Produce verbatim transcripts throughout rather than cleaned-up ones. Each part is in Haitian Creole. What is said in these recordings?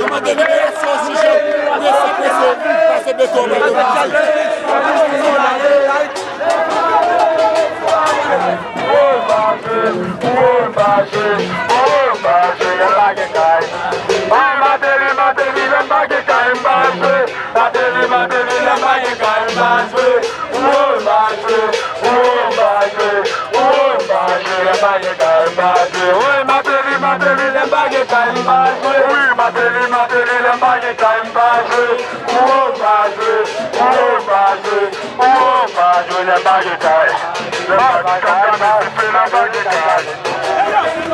Yo mande liberasyon Oksijen, prese, prese, pase beton an pa refize. Woy, Mache, woy, Mache, woy, Mache, lè m pa gen kay. Woy, Mateli, Mateli, lè m pa gen kay, m pa jwe. Mateli, Mateli, lè m pa gen kay, m pa jwe. Woy, Mache, woy, Mache, woy, Mache, lè m pa gen kay, m pa jwe. Woy, Mateli, Mateli, lè m pa gen kay, m pa jwe. Wi, Mateli, Mateli, lè m pa gen kay, m pa jwe. Woy, Mache, woy, Mache, woy, Mache, lè m pa gen kay. Lè m pa gen kay, m pa jwe. Lè m pa gen kay.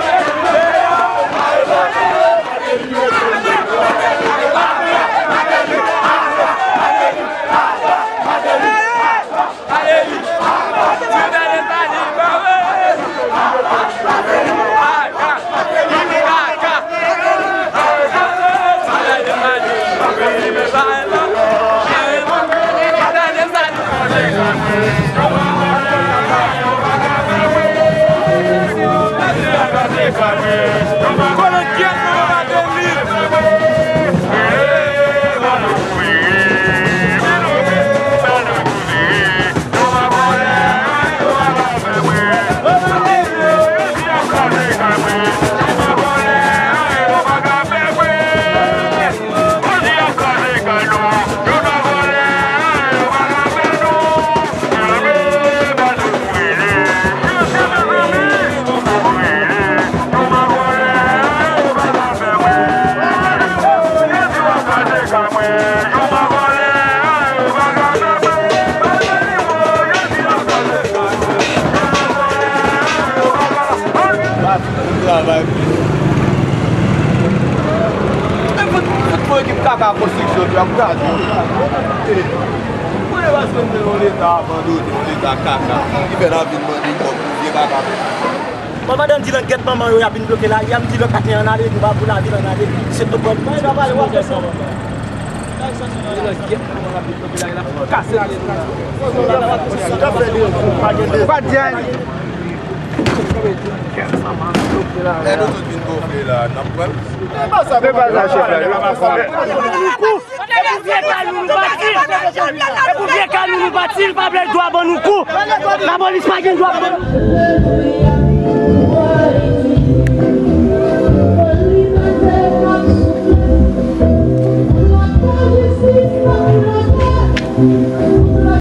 Travay plis. Men fout, fout fò ekip kaka konstriksyon tou, y ap kraze yo. Mwen paske m te yon leta abandone, yon leta kaka. Ki fè n ap vin mande kòb pou vye kaka. Bon, pandan m di nan gèt manman yo, y ap vin bloke lari a, m di lòt kote ann ale, nou pa pou lavi ann ale. Se tout bon. Kase. Ou pa di anyen. Lè nou tout vin gonfle la, n ap pran l. Se pa sa, chèf la, yo pa pran l. E pou vye kal nou, nou pati. E pou vye kal nou, nou pati, li pa vle dwa ban nou kou. Lapolis pa gen dwa ban nou.